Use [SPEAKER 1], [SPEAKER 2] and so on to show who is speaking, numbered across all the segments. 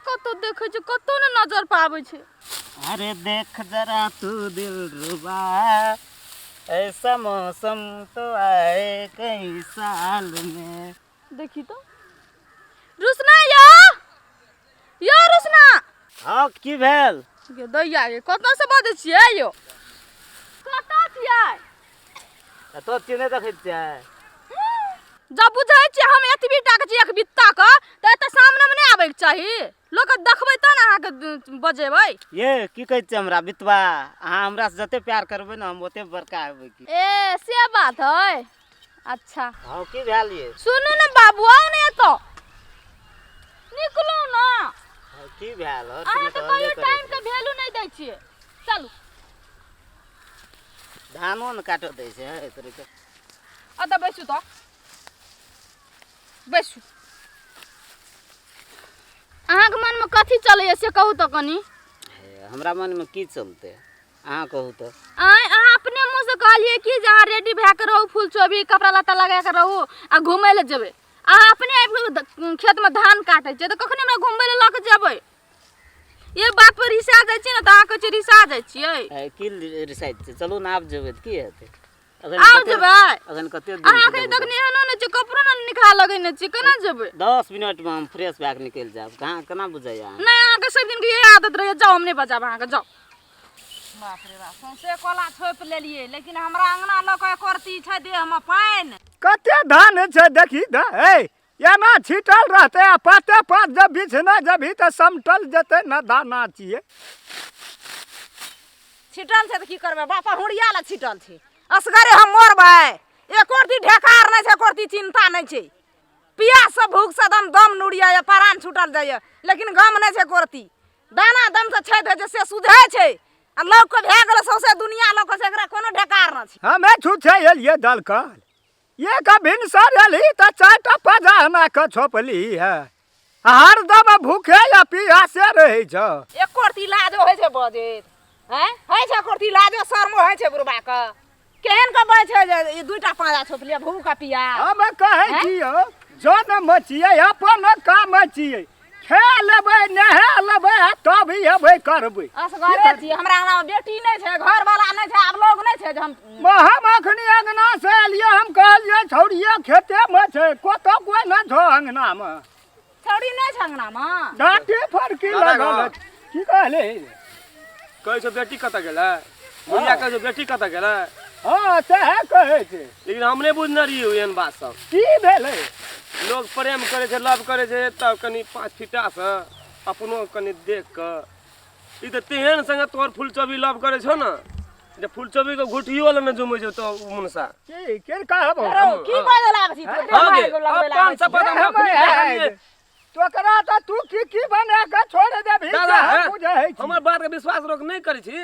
[SPEAKER 1] कतौ देखै छै कतौ ने नजर पर आबै छै।
[SPEAKER 2] अरे देख जरा तू दिल रुबा, ऐसा मौसम तो आए कई साल में।
[SPEAKER 1] देखी तो रुसना यो यो रुसना।
[SPEAKER 2] हाँ की भेल?
[SPEAKER 1] गे दैया गे, कतऽ से बजै छियै यो? कतऽ छियै?
[SPEAKER 2] तो चिन्ह देखै छियै।
[SPEAKER 1] जब बुझै छियै हम एतबी टा के छियै, एक बित्ता के, तऽ एतऽ सामने मे नहि आबैके चाही। लोक देखबै तऽ ने अहाँके बजेबै।
[SPEAKER 2] ये की कहै छियै हमरा बितवा, अहाँ हमरा से जते प्यार करबै ने हम ओते बड़का हेबै की।
[SPEAKER 1] ए से बात है। अच्छा
[SPEAKER 2] हाँ की भेल ये?
[SPEAKER 1] सुनू ने बाबू, आउ ने एतऽ, निकलू ने।
[SPEAKER 2] हाँ, की भेल? हर
[SPEAKER 1] अहाँ
[SPEAKER 2] समय
[SPEAKER 1] तऽ
[SPEAKER 2] तऽ
[SPEAKER 1] कहियो
[SPEAKER 2] हल्ले करै
[SPEAKER 1] टाइम के
[SPEAKER 2] छै।
[SPEAKER 1] वैल्यू नहि दै छियै। चलू।
[SPEAKER 2] धानो ने काटऽ दै छै हे तोरे के।
[SPEAKER 1] एतऽ बैसू तऽ बैसू। अहाँके मनमे कथी चलैए से कहू तऽ कनी।
[SPEAKER 2] हे, हमरा मनमे की चलतै अहाँ कहू तऽ।
[SPEAKER 1] आँय, अहाँ अपने मुँहसँ कहलियै कि जे अहाँ रेडी भए कऽ रहू, फूल चोभी कपड़ा लत्ता लगा कऽ रहू आ घुमय लए जेबै। अहाँ अपने आबि कऽ खेतमे धान काटै छियै तऽ कखन हमरा घुमबै लए लऽ कऽ जेबै? ये बात पर रिसा जाइ छियै ने तऽ अहाँ कहै छियै रिसा जाइ छियै।
[SPEAKER 2] ए, की रिसाइ छियै? चलू ने आब जेबै तऽ की हेतै? अखन
[SPEAKER 1] आब
[SPEAKER 2] कते-
[SPEAKER 1] जेबै?
[SPEAKER 2] अखन कते दिन
[SPEAKER 1] अहाँ
[SPEAKER 2] छै
[SPEAKER 1] एखन
[SPEAKER 2] देखू
[SPEAKER 1] तक
[SPEAKER 2] तऽ।
[SPEAKER 1] नहेनो नहि छियै, कपड़ो नहि निकाल लगेने छियै, केना जेबै?
[SPEAKER 2] 10 मिनटमे हम फ्रेश भए कऽ निकलि जायब। कहाँ केना बुझाइए अहाँ?
[SPEAKER 1] नहि, अहाँके सब दिनके इएह आदत रहैए। जाउ, हम नहि बजायब अहाँके, जाउ।
[SPEAKER 3] बाप रे बाप, सौंसे कोला छोपि लेलियै, लेकिन हमरा अङ्गना लऽ कऽ एको रत्ती छै देहमे पानि।
[SPEAKER 4] कते धान छै देखी तऽ, हे एना छिटल रहतै आ पाते पात जब बिछने जेबही तऽ समटल जेतै ने दाना छियै।
[SPEAKER 3] छिटल छै तऽ की करबै बापा, हुड़िया लए छिटल छै। असगरे हम मरबै? एको रत्ती ढेकार नहि छै, एको रत्ती चिन्ता नहि छै। पियाससँ भूखसँ दम दम नुड़ियाए, प्राण छूटल जाइए, लेकिन गम नहि छै एको रत्ती। दाना दमसँ छथि होइ छै से सुझै छै आ लोकके भए गेलै सौंसे दुनिया लोकके छै, एकरा कोनो ढेकार नहि छै।
[SPEAKER 4] हमे छुछे एलियै दलकल, एक भिनसर एलही तऽ 4टा पजाना के छोपली है, हरदम भूखे या पियासे रहै छ।
[SPEAKER 3] एको रत्ती लाजो होइ छै बजैत? हैं होइ छै एको रत्ती लाजो शर्मो होइ छै बुढ़बाके? केहन के बजै छै जे ई 2टा पाँजा छोपलियै भूख आ पियास।
[SPEAKER 4] हम कहै
[SPEAKER 3] हैं?
[SPEAKER 4] छियौ जन्म छियै अपन काम छियै, खा लेबै नहा लेबै आ तब एबै करबै।
[SPEAKER 3] असगरे छियै, हमरा अंगनामे बेटी नहि छै, घरवाला नहि छै, आब लोग नहि छै जे हम
[SPEAKER 4] हम अखनी अंगना से एलियै, हम कहलियै छौड़िये खेतेमे छै, कतौ कोइ नहि छौ अंगनामे।
[SPEAKER 3] छौड़ी नहि छै अंगनामे?
[SPEAKER 4] डाँटी फड़की
[SPEAKER 5] दादा
[SPEAKER 4] लगल
[SPEAKER 5] गो।
[SPEAKER 4] अछि। की कहले?
[SPEAKER 5] कहै छौ बेटी कतऽ गेलै? बुढ़िया कहै छौ बेटी कतऽ गेलै?
[SPEAKER 4] हँ सएह कहै छै।
[SPEAKER 5] लेकिन हम नहि बुझने रहियै एहन बात सब।
[SPEAKER 4] की भेलै?
[SPEAKER 5] लोग प्रेम करै छै, लव करै छै, तब कनि 5 फीटासँ अपनो कनि देख कऽ। ई तऽ तेहन संगे तोहर फुलचोबी लव करै छौ ने जे फुलचोबीके घुटियो लए नहि जुमै छौ तऽ ओ मुनसा।
[SPEAKER 4] की के कहब?
[SPEAKER 3] अरे की बाजऽ लागै छी तू?
[SPEAKER 5] हँ गे,
[SPEAKER 3] देह लगबै
[SPEAKER 5] अपन
[SPEAKER 3] लागै छी।
[SPEAKER 5] शपथ हम अखनी देखलियै।
[SPEAKER 4] तोकरा तऽ तू की की बना कऽ छोड़ि देबही
[SPEAKER 5] दादा,
[SPEAKER 4] से हम
[SPEAKER 5] हे,
[SPEAKER 4] बुझै छी।
[SPEAKER 5] हमर बात के विश्वास रोक नहि करै छी।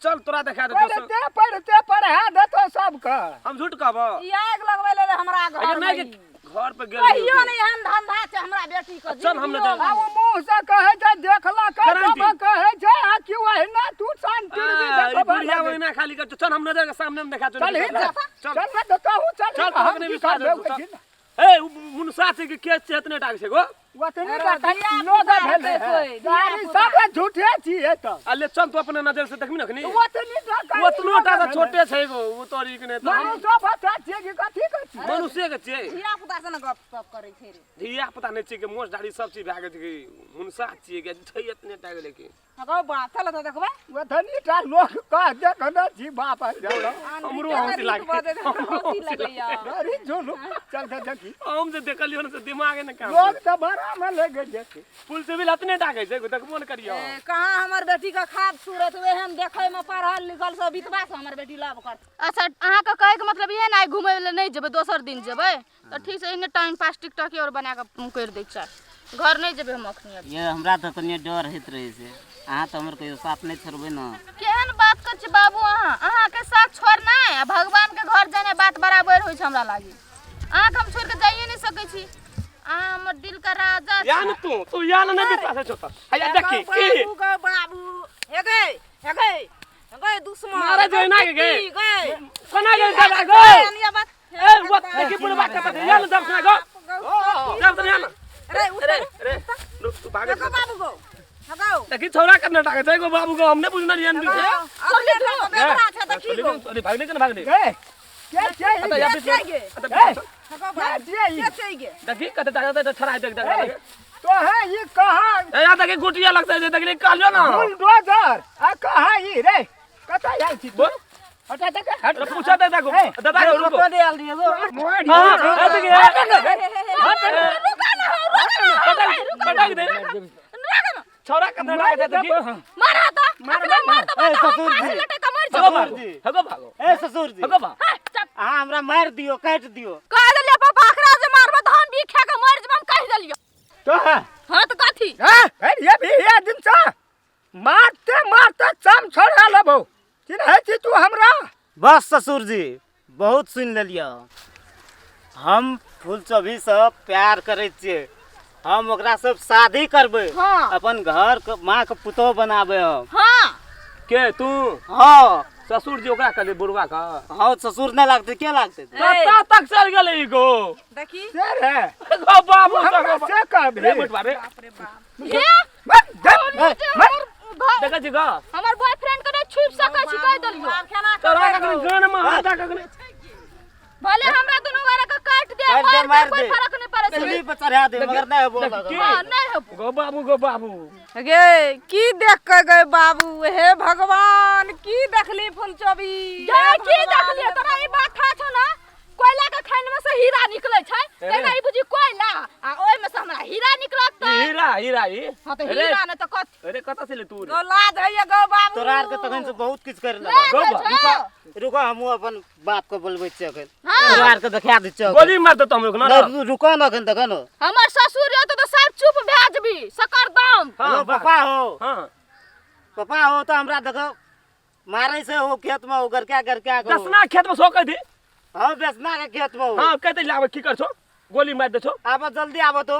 [SPEAKER 5] चल तोरा देखा देतौ।
[SPEAKER 4] पढ़ते पढ़ते पढ़ा देतौ सबके।
[SPEAKER 5] हम झूठ कहबो?
[SPEAKER 3] ई आगि लगबै ले हमरा घर
[SPEAKER 5] अरे
[SPEAKER 3] मे।
[SPEAKER 5] नहि, घर पर गेल
[SPEAKER 3] कहियो नहि एहन धंधा छै हमरा बेटी के।
[SPEAKER 5] चल हम नहि
[SPEAKER 4] आ ओ मुँह से कहै छै देखला के
[SPEAKER 5] गारंटी।
[SPEAKER 4] तब कहै छै आ कि ओहिना तू शांति
[SPEAKER 5] ई
[SPEAKER 4] देखबऽ
[SPEAKER 5] बुढ़िया
[SPEAKER 4] लगै।
[SPEAKER 5] ओहिना खाली कर। चल हम नजर के सामने में देखा।
[SPEAKER 4] चल ही
[SPEAKER 5] चल
[SPEAKER 4] चल ने तऽ कहू चल।
[SPEAKER 5] चल
[SPEAKER 4] हम
[SPEAKER 5] तोरा
[SPEAKER 4] की
[SPEAKER 5] नहि विश्वास
[SPEAKER 4] करबै
[SPEAKER 5] हेतौ,
[SPEAKER 4] ओहि
[SPEAKER 5] चल।
[SPEAKER 4] दिन?
[SPEAKER 5] हे उ मुनसा छै कि के छै एतने टाक छै गो?
[SPEAKER 4] ओतनी
[SPEAKER 3] अरे
[SPEAKER 4] टा
[SPEAKER 3] धिया
[SPEAKER 4] लोग
[SPEAKER 3] पुता
[SPEAKER 4] भेलै
[SPEAKER 3] हेतै
[SPEAKER 4] है।
[SPEAKER 3] कोइ, धिया
[SPEAKER 4] गाड़ी
[SPEAKER 3] पुता।
[SPEAKER 4] सब झूठे छियै तऽ।
[SPEAKER 5] अले चल तू अपने नजर से देखबी नखनी।
[SPEAKER 4] ओतनी टा कनि
[SPEAKER 5] ओतनो टा
[SPEAKER 4] लोग
[SPEAKER 5] तऽ
[SPEAKER 4] भेलै।
[SPEAKER 5] छोटे छै गो उ तोरी के नहि तऽ हम
[SPEAKER 4] मनुष्य बच्चा छियै कि कथी के छियै?
[SPEAKER 5] मनुष्य के छियै।
[SPEAKER 3] धिया पुता से ने गप सप करै छै रे।
[SPEAKER 5] धिया पुता नहि छियै के मोछ दाढ़ी सब चीज भए गेल छै कि मुनसा छियै के छै एतने टा गेलै कि।
[SPEAKER 3] गौ बाप, चल तऽ देखबै।
[SPEAKER 4] ओतनी टा लोक कह देखने छी बाप जाउ।
[SPEAKER 5] हमरो हँसी लागै।
[SPEAKER 3] हमरो हँसी लगैया।
[SPEAKER 4] अरे झूलू चल के देखी।
[SPEAKER 5] हम जे देखलियो ने से दिमागे ने काम।
[SPEAKER 4] लोग तऽ बड़ा में लगे जेतै।
[SPEAKER 5] पुल से भी लतने टाके छै देखबो ने करियो।
[SPEAKER 3] ए, कहाँ हमर बेटी के खाद सूरत एहन देखै में पढ़ल लिखल सब बितबा से हमर बेटी लव करत।
[SPEAKER 1] अच्छा अहाँके कहैके मतलब इहे ने आइ घुमै लए नहि जेबै, दोसर दिन जेबै तऽ ठीक छै। एहने टाइम पास टिकटॉक आओर बना कऽ करि दै छै। घर नहि जेबै हम अखनी अभी।
[SPEAKER 2] ये हमरा तऽ कनि डर होइत रहै छै, अहाँ तऽ हमर कहियो साथ नहि छोड़बै ने।
[SPEAKER 1] केहन बात करै छी बाबू अहाँ? अहाँके साथ छोड़नाइ आ भगवानके घर जेनाइ बात बराबर होइ छै हमरा लागी। अहाँके हम छोड़ि कऽ जाइए नहि सकै छी। अहाँ हमर दिलके राजा
[SPEAKER 5] या
[SPEAKER 1] छी।
[SPEAKER 5] ने तू तू या ने नहि विश्वास छौ तऽ हैया देखी की।
[SPEAKER 3] बाबू गौ बाबू, हे गै हे गै हे गै दुश्मन।
[SPEAKER 5] मारे जो एना के गै।
[SPEAKER 3] कुत्ती गै।
[SPEAKER 5] कोना गेल दादा गौ?
[SPEAKER 3] अनिया बात।
[SPEAKER 5] ए वो देखी बुढ़बा के पता या ने दर्शन गौ। जब तो या ने
[SPEAKER 3] रे उठ
[SPEAKER 5] रे
[SPEAKER 3] रे
[SPEAKER 5] रे रुक तू भागे
[SPEAKER 3] देखो बाबू गो हगौ
[SPEAKER 5] देखी छौड़ा कतना टाके छै गो बाबू गो हमने बुझना नहीं
[SPEAKER 3] हगौ अपने तो बेटा छै त की गो
[SPEAKER 5] अरे भागने के ना भागने
[SPEAKER 4] ए के के
[SPEAKER 5] अतः या
[SPEAKER 3] के छै गे
[SPEAKER 4] ए
[SPEAKER 3] हगौ
[SPEAKER 4] के
[SPEAKER 3] बाबू
[SPEAKER 4] छियै ई?
[SPEAKER 3] के छै गे
[SPEAKER 5] देखी कते टाके छै छड़ा देख देख
[SPEAKER 4] ए, तो है ई कहाँ
[SPEAKER 5] ए या देखी गुटिया लगता है देखी कहलियो ना
[SPEAKER 4] बुलडोजर आ कहाँ ई रे कतऽ आयल छी तू
[SPEAKER 5] बोल।
[SPEAKER 4] हटा देख हट
[SPEAKER 5] अरे पूछा दे देखो
[SPEAKER 4] ए,
[SPEAKER 5] दादा को रुको
[SPEAKER 2] कतऽ दे आयल रहियै गो?
[SPEAKER 5] हां हां देखी
[SPEAKER 1] रुका ना हो रुका ना हो
[SPEAKER 5] पटक पटक दे
[SPEAKER 1] रुका ना
[SPEAKER 5] छौड़ा कतना टाके छै देखी
[SPEAKER 1] मार हाथ अखने मार दबा
[SPEAKER 2] ए,
[SPEAKER 1] त हम
[SPEAKER 2] ससुर
[SPEAKER 1] फांसी
[SPEAKER 2] जी।
[SPEAKER 1] लटक के मर
[SPEAKER 5] हगो
[SPEAKER 1] जेबो
[SPEAKER 5] भागो हगो भागो
[SPEAKER 2] ए ससुर जी
[SPEAKER 5] हगो भागो
[SPEAKER 1] हां चुप
[SPEAKER 2] अहाँ हमरा मारि दियौ काटि दियौ
[SPEAKER 1] कह देलियै पापा अखरा जे मारबो त हम भी खा के मर जेबो हम कह देलियै
[SPEAKER 4] तो है
[SPEAKER 1] हां त कथी
[SPEAKER 4] हाँ, अरे ये भी ये दिन सा मारते मारते चम छोड़ा लेबो चिन्है छी तू हमरा
[SPEAKER 2] बस ससुर जी बहुत सुनि लेलियै हम फूल चोभी से प्यार करै छियै हम ओकरा सब शादी करबै
[SPEAKER 1] हाँ।
[SPEAKER 2] अपन घर के माँ के पुतोह बनाबै हम
[SPEAKER 1] हां
[SPEAKER 5] के तू
[SPEAKER 2] हाँ
[SPEAKER 5] ससुर जी ओकरा कहले बुढ़वा का
[SPEAKER 2] हाँ ससुर नहि लागतै के लागतै
[SPEAKER 5] कत्ता तक चल गेलै ई गो
[SPEAKER 3] देखी
[SPEAKER 4] से रे
[SPEAKER 5] गो बाबू
[SPEAKER 4] हमरा से कहबे
[SPEAKER 5] रे बुढ़वा रे
[SPEAKER 1] हे
[SPEAKER 4] मत दे
[SPEAKER 1] हमर घर-
[SPEAKER 5] देखै छी गा
[SPEAKER 1] हमर बॉयफ्रेंड के नहीं छुप सकै छी कह देलियो
[SPEAKER 3] आब केना
[SPEAKER 5] तोरा
[SPEAKER 3] करबै
[SPEAKER 5] कखनी
[SPEAKER 3] गो?
[SPEAKER 5] गान में हाथ कखनी
[SPEAKER 1] भले हमरा दुनू गोरा के काट दे
[SPEAKER 2] काटि दे,
[SPEAKER 1] मार दे
[SPEAKER 2] मारि
[SPEAKER 1] कोई
[SPEAKER 2] दे।
[SPEAKER 1] फर्क नहीं पड़ै छै
[SPEAKER 2] चुल्ही पर चढ़ा दे मगर नहि हेबो
[SPEAKER 5] देखी
[SPEAKER 2] लगल।
[SPEAKER 5] के?
[SPEAKER 1] हां नहीं हेबो
[SPEAKER 5] गो बाबू गो बाबू
[SPEAKER 3] गे की देख के गए बाबू हे भगवान की देखली फूल चोबी
[SPEAKER 1] गे की देखलियै तोरा ई बात था छौ ना कोयला के खान में से हीरा निकलै छै तहिना ई बुझी कोयला आ ओहि में से हमरा हीरा निकलत
[SPEAKER 5] ई हीरा हीरा ई
[SPEAKER 1] हां त
[SPEAKER 5] अरे,
[SPEAKER 1] हीरा ने त कथी
[SPEAKER 5] अरे कतऽ से ले तू रे
[SPEAKER 3] गो लाज होइए गो बाबू
[SPEAKER 2] तोरा आरके तखन से बहुत किछु करि
[SPEAKER 1] ले
[SPEAKER 2] लेलक
[SPEAKER 5] गो
[SPEAKER 1] जाइ
[SPEAKER 5] बा-
[SPEAKER 1] छौ
[SPEAKER 2] रुको हमहूँ अपन बाप के बोलबै छियै अखन
[SPEAKER 1] हाँ।
[SPEAKER 2] तोरा आरके देखा दै छियै अखन।
[SPEAKER 5] गोली मार देतो हम लोग ना
[SPEAKER 2] नहि, रुको ने अखन तखन
[SPEAKER 1] हमर ससुर यौ त सब चुप भए जबी सकर दम
[SPEAKER 5] हां
[SPEAKER 2] हेलो पप्पा हो
[SPEAKER 5] हां
[SPEAKER 2] पप्पा हो तऽ हमरा देखो मारै छै ओ खेत में ओ गरका गरका के ओ।
[SPEAKER 5] दसना खेत में सो कह दी
[SPEAKER 2] हाँ बेसना के खेत में ओ।
[SPEAKER 5] हां कहते लावे की कर छो गोली मार दे छो
[SPEAKER 2] आबो जल्दी आबो तो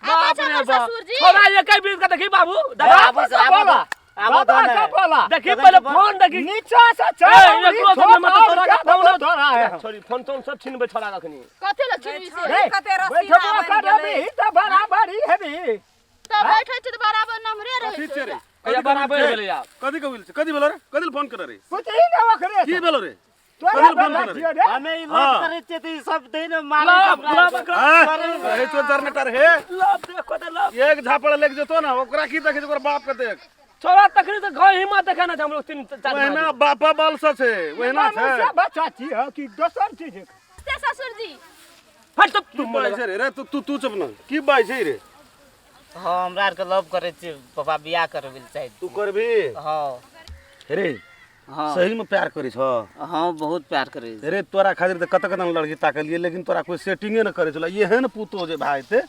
[SPEAKER 1] आबै
[SPEAKER 5] बाप
[SPEAKER 1] छै
[SPEAKER 5] रे
[SPEAKER 1] हमर
[SPEAKER 5] बाप
[SPEAKER 1] ससुर जी
[SPEAKER 5] छोरा एक बीस का देखी बाबू दादा
[SPEAKER 2] आबो से आबो
[SPEAKER 4] बोला
[SPEAKER 2] आबो तो
[SPEAKER 4] बाबा
[SPEAKER 2] ने
[SPEAKER 4] का बोला
[SPEAKER 5] देखी पहले फोन देखी
[SPEAKER 4] नीचा से
[SPEAKER 5] ए,
[SPEAKER 4] चल
[SPEAKER 5] एकरो सब मत तोरा के फोन
[SPEAKER 4] तोरा है
[SPEAKER 5] छोरी फोन तोन सब छीनबे छोरा रखनी
[SPEAKER 1] कथी लए छिनबी से
[SPEAKER 4] रे,
[SPEAKER 3] कते रसीला
[SPEAKER 4] बैठबो
[SPEAKER 3] बनि
[SPEAKER 4] करबी
[SPEAKER 3] गेलै।
[SPEAKER 4] तऽ बराबरी हेबी
[SPEAKER 1] तऽ बैठै छै तऽ बराबर नम्बरे रहै
[SPEAKER 6] कथी
[SPEAKER 1] छै
[SPEAKER 6] छै रे
[SPEAKER 5] कहिया बराबर भेलै आब
[SPEAKER 6] कथी के will छै कथी भेलो रे कथी ले फोन करे रे
[SPEAKER 4] पूछही ने ओकरे
[SPEAKER 6] की भेलो रे
[SPEAKER 4] तोरा
[SPEAKER 6] कथी ले फोन
[SPEAKER 4] बेटा
[SPEAKER 6] करे
[SPEAKER 4] छियो रे
[SPEAKER 2] हमे ई
[SPEAKER 6] हाँ।
[SPEAKER 2] लव करै छियै तऽ ई सब दै ने मारै
[SPEAKER 5] लव
[SPEAKER 2] छै हमरा
[SPEAKER 5] लव
[SPEAKER 2] आरके।
[SPEAKER 6] आँय, कहै छौ जरनेटर हे
[SPEAKER 5] लव देखो त लव
[SPEAKER 6] एक झापड़ लेके जेतो ना ओकरा की देखै छै ओकर बाप के देख
[SPEAKER 5] छोरा तखनी तो घर हिम्मत देखाना छै हम लोग तीन चार
[SPEAKER 6] ओहिना
[SPEAKER 5] आदमी।
[SPEAKER 6] बापा बाल सा छै ओहिना छै
[SPEAKER 4] मनुष्य बच्चा छियो कि दोसर चीज
[SPEAKER 1] से ससुर जी
[SPEAKER 5] हट तो
[SPEAKER 6] की
[SPEAKER 5] तुम
[SPEAKER 6] बाजै छै रे रे तू तू तू चुप ना की बाजै छै रे
[SPEAKER 2] हाँ हमरा आरके लव करै छियै पापा बियाह करबै लए चाहै
[SPEAKER 6] तू करबी
[SPEAKER 2] हाँ
[SPEAKER 6] रे
[SPEAKER 2] हाँ
[SPEAKER 6] सही में प्यार करै छौ
[SPEAKER 2] हाँ बहुत प्यार करै छी
[SPEAKER 6] रे तोरा खातिर तऽ कतऽ कतऽ लड़की ताकलियै लेकिन तोरा कोई सेटिंगे नहि करै छलै एहन पुतोह जे भए जेतै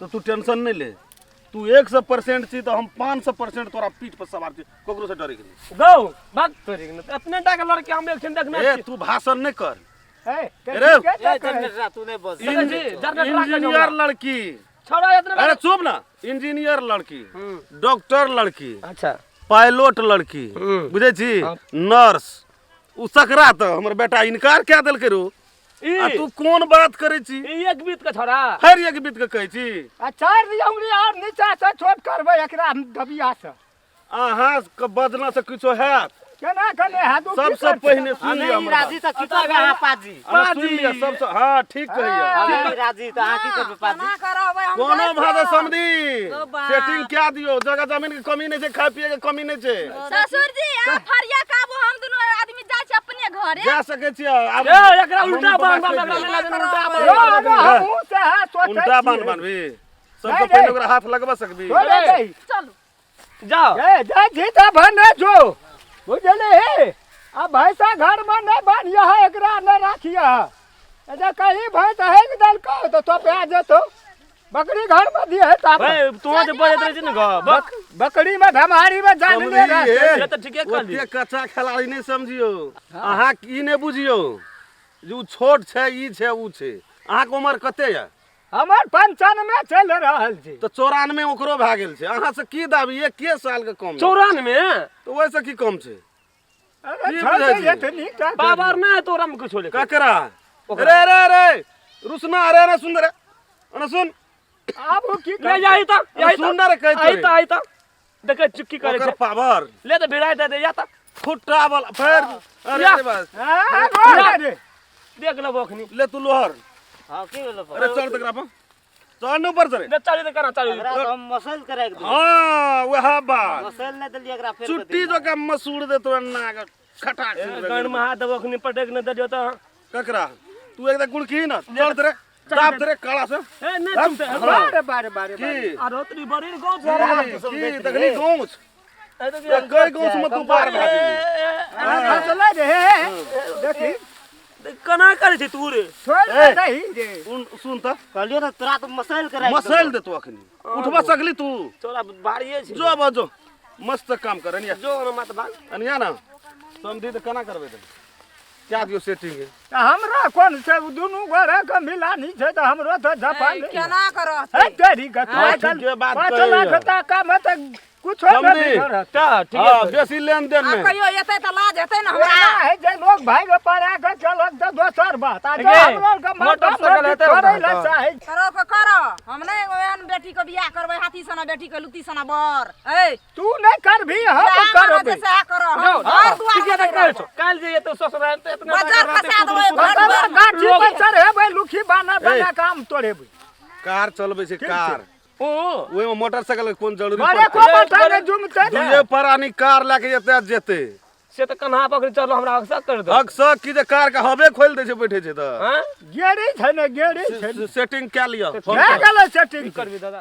[SPEAKER 6] तऽ तू टेंशन नहि ले तू 100% छी तऽ हम 500% तोरा पीठ पर सवार छी ककरो से डरे के नहि
[SPEAKER 5] गौ भाग तोरी के न। अपने टा के लड़के हम एक छिन देखने
[SPEAKER 6] ए
[SPEAKER 5] छी
[SPEAKER 6] तू भाषण नहि कर
[SPEAKER 4] ए
[SPEAKER 6] रे,
[SPEAKER 2] ए जनरेटरा तू नहि बज
[SPEAKER 5] जी, जनरेटरा के
[SPEAKER 6] इंजीनियर लड़की
[SPEAKER 5] छोरा इतना
[SPEAKER 6] अरे चुप ना इंजीनियर लड़की डॉक्टर लड़की
[SPEAKER 5] अच्छा
[SPEAKER 6] पायलट लड़की
[SPEAKER 5] हम्म।
[SPEAKER 6] बुझै छी नर्स उ सकरा तऽ हमर बेटा इनकार कए देलकै रो
[SPEAKER 5] ई
[SPEAKER 6] आ तू कोन बात करै छी
[SPEAKER 5] ई एक बीत के छोरा
[SPEAKER 6] हर एक बीत के कहै छी
[SPEAKER 4] आ चारि उंगली आर नीचा से छोट करबै एकरा हम दबिया से
[SPEAKER 6] अहाँ के बजना से किछो हैत
[SPEAKER 4] केना कने हैत ओ की
[SPEAKER 6] सबसे
[SPEAKER 4] करतै?
[SPEAKER 6] पहिने सुनि
[SPEAKER 2] हमे
[SPEAKER 6] लिअ
[SPEAKER 2] ई
[SPEAKER 6] हमर
[SPEAKER 2] राजी
[SPEAKER 6] बात।
[SPEAKER 2] तऽ की करबै अहाँ पाजी
[SPEAKER 6] अहाँ सुनि लिअ सबसे हँ ठीक कहैया
[SPEAKER 2] हमे ई राजी तऽ अहाँ की करबै पाजी
[SPEAKER 3] केना करबै हम
[SPEAKER 6] कोनो
[SPEAKER 3] जाइ
[SPEAKER 6] भाषा
[SPEAKER 3] छियौ।
[SPEAKER 6] समझी
[SPEAKER 3] ओ बाप।
[SPEAKER 6] सेटिंग क्या दियो जगह जमीन के कमी नहीं छै खाए पिए के कमी नहीं छै
[SPEAKER 1] ससुर जी आप फरिया काबू हम दुनू आदमी जाइ छी अपने घरे
[SPEAKER 6] जा सके छियै आब
[SPEAKER 5] ए एकरा उल्टा
[SPEAKER 6] मम्मी
[SPEAKER 5] बांध
[SPEAKER 6] पापा
[SPEAKER 5] बांध
[SPEAKER 6] कहि
[SPEAKER 5] एकरा
[SPEAKER 6] दियौ।
[SPEAKER 5] उल्टा बांध
[SPEAKER 4] रो, रो, हमहूँ सएह सोचै
[SPEAKER 6] उल्टा बांध
[SPEAKER 4] छियै।
[SPEAKER 6] बान्हबी सबसे
[SPEAKER 4] नहीं,
[SPEAKER 6] पहिने
[SPEAKER 4] नहीं।
[SPEAKER 6] ओकरा हाथ लगबा सकबी
[SPEAKER 4] थोड़े नहीं।
[SPEAKER 1] चलू
[SPEAKER 5] जाओ
[SPEAKER 4] ए जा जीता भने जो बुझली आ भैंसा घर में नहीं बान्हिए है एकरा नहीं राखिए है जे कहीं भैंस हेक देलको तो तोपा जेतो बकरी घर में दिए है ताप
[SPEAKER 5] भाई तू जे बजैत रहै छै ने ग बक
[SPEAKER 4] बकरी में धमारी में जान ले
[SPEAKER 6] समझी,
[SPEAKER 4] रहे
[SPEAKER 6] हे,
[SPEAKER 5] तऽ ठीके कहली।
[SPEAKER 6] ओते कच्चा खिलाड़ी नहीं समझियो अहाँ ई नहीं बुझियो जे उ छोट छै ई छै उ छै अहाँके उमर कते यऽ
[SPEAKER 4] हमर 95 चलि रहल छै
[SPEAKER 6] तऽ 94 ओकरो भए गेल छै अहाँ से की दाबी एके साल के कम
[SPEAKER 5] 94
[SPEAKER 6] तऽ ओहिसँ की कम छै
[SPEAKER 4] अरे
[SPEAKER 6] की
[SPEAKER 4] छोड़
[SPEAKER 6] बुझै
[SPEAKER 4] दे
[SPEAKER 6] छी?
[SPEAKER 4] एतनी टा
[SPEAKER 5] बाबर नहि तोरा में किछो लेके
[SPEAKER 6] ककरा रे रे रे रुसना अरे रे सुन रे अरे सुन
[SPEAKER 4] आब ओ की
[SPEAKER 5] ले जाही त यही
[SPEAKER 6] सुन ना रे कहै
[SPEAKER 5] आई त
[SPEAKER 6] तोरे।
[SPEAKER 5] आई त देखै छी की करै
[SPEAKER 6] ओकर
[SPEAKER 5] छै
[SPEAKER 6] पावर
[SPEAKER 5] ले त भिड़ाइ दे दे या त
[SPEAKER 6] खुट्टा वाला फेर अरे
[SPEAKER 5] या।
[SPEAKER 6] अरे बस
[SPEAKER 4] हाँ, गोर रे।
[SPEAKER 5] देख लेबो अखनी
[SPEAKER 6] ले तू लोहर
[SPEAKER 2] हाँ की भेलो
[SPEAKER 6] अरे चढ़ तकरा पर चढ़ न ऊपर चढ़े
[SPEAKER 5] ले चली त कना चली
[SPEAKER 2] एकरा तो हम मसल कराय के देलियै।
[SPEAKER 6] हाँ वह बात
[SPEAKER 2] मसल नहि देलियै एकरा फेर
[SPEAKER 6] चुट्टी जो का मसूड़ दे तो नाक खटाक से
[SPEAKER 5] गण में हाथ देबो अखनी पटक न देलियो त
[SPEAKER 6] ककरा तू एकदम गुड़की ना चढ़ तेरे दाब तेरे काला से
[SPEAKER 5] ए नै चुमते
[SPEAKER 4] बारे बारे बारे
[SPEAKER 6] की
[SPEAKER 5] आरो तरी बड़ी गाँव छै
[SPEAKER 6] की देखली गौछ
[SPEAKER 5] ए त
[SPEAKER 6] कई गौछ में तू पार भए गेली
[SPEAKER 4] हंसले रे देखी
[SPEAKER 5] कना करै छै तू रे
[SPEAKER 4] छोड़ दे दही रे
[SPEAKER 6] सुन त
[SPEAKER 2] कहलियो ने तोरा तो मसल कराय के
[SPEAKER 6] मसल दे तू अखनी उठबा सकली तू
[SPEAKER 5] तोरा बाड़िए छै
[SPEAKER 6] जो बा जो मस्त काम कर अनिया
[SPEAKER 5] जो न मत भाग
[SPEAKER 6] अनिया ना समझी त केना करबे त क्या दियो सेटिंग
[SPEAKER 4] तऽ हमरा कोन छै ओ दुनू गोरे के मिलानी छै तऽ हमरो तऽ झपा
[SPEAKER 3] ए,
[SPEAKER 4] ले
[SPEAKER 3] केना करत
[SPEAKER 4] हे तेरी के
[SPEAKER 6] हाँ, ठीके बात
[SPEAKER 4] 5
[SPEAKER 6] कहैया।
[SPEAKER 4] लाख टाका में तऽ कुछो
[SPEAKER 6] समझी?
[SPEAKER 4] नहि करत
[SPEAKER 5] त ठीक
[SPEAKER 6] हां
[SPEAKER 5] है
[SPEAKER 6] बेसी लेन देन
[SPEAKER 3] आ
[SPEAKER 6] में
[SPEAKER 3] कहियो एतै तऽ लाज हेतै ने
[SPEAKER 4] हमरा
[SPEAKER 3] हमरा
[SPEAKER 4] है जे लोग भाई के पड़ा के चलत तऽ दोसर बात आ जो
[SPEAKER 5] गे,
[SPEAKER 4] हमरो के
[SPEAKER 5] मोटरसाइकिल हेतै
[SPEAKER 4] करै लए
[SPEAKER 5] ओकरा।
[SPEAKER 4] चाहै
[SPEAKER 3] करो के करो हम नहि एहन बेटी के बियाह करबै हाथी सना बेटी के लुत्ती सना बर ए
[SPEAKER 4] तू नहि करबी हम
[SPEAKER 3] जएह मन
[SPEAKER 4] करबै
[SPEAKER 3] हेतै सएह करो हम
[SPEAKER 5] जाओ
[SPEAKER 3] घर दुआर
[SPEAKER 5] ठीक है
[SPEAKER 3] नहि
[SPEAKER 5] त कहै
[SPEAKER 3] रहब।
[SPEAKER 5] छौ काल्हि जे एतौ ससुराल त एतना
[SPEAKER 3] बाजार
[SPEAKER 5] टाका रहतै,
[SPEAKER 3] फसा
[SPEAKER 5] कुदुर
[SPEAKER 3] देबै,
[SPEAKER 5] कुदुर
[SPEAKER 3] घर
[SPEAKER 4] तोरा गाछी
[SPEAKER 5] लोग-
[SPEAKER 4] पर चढ़ेबै लुखी बाना बना काम तोड़ेबै
[SPEAKER 6] कार चलबै छै कार
[SPEAKER 5] ओ
[SPEAKER 6] ओहिमे मोटरसाइकिल के कोन जरूरी
[SPEAKER 4] बड़े
[SPEAKER 6] पड़तै
[SPEAKER 4] को बटा ने जुमते ने
[SPEAKER 6] दुइये प्राणी कार लए के एते जेतै
[SPEAKER 5] से त कन्हा पकड़ चलो हमरा अक्सर कर दो
[SPEAKER 6] हक सक की जे कार के हवे खोलि दै छै बैठे छै तऽ
[SPEAKER 5] हां
[SPEAKER 4] गेड़ी छै ने गेड़ी छै
[SPEAKER 6] सेटिंग कए लिअ
[SPEAKER 4] भए गेलै सेटिंग
[SPEAKER 5] करबी दादा।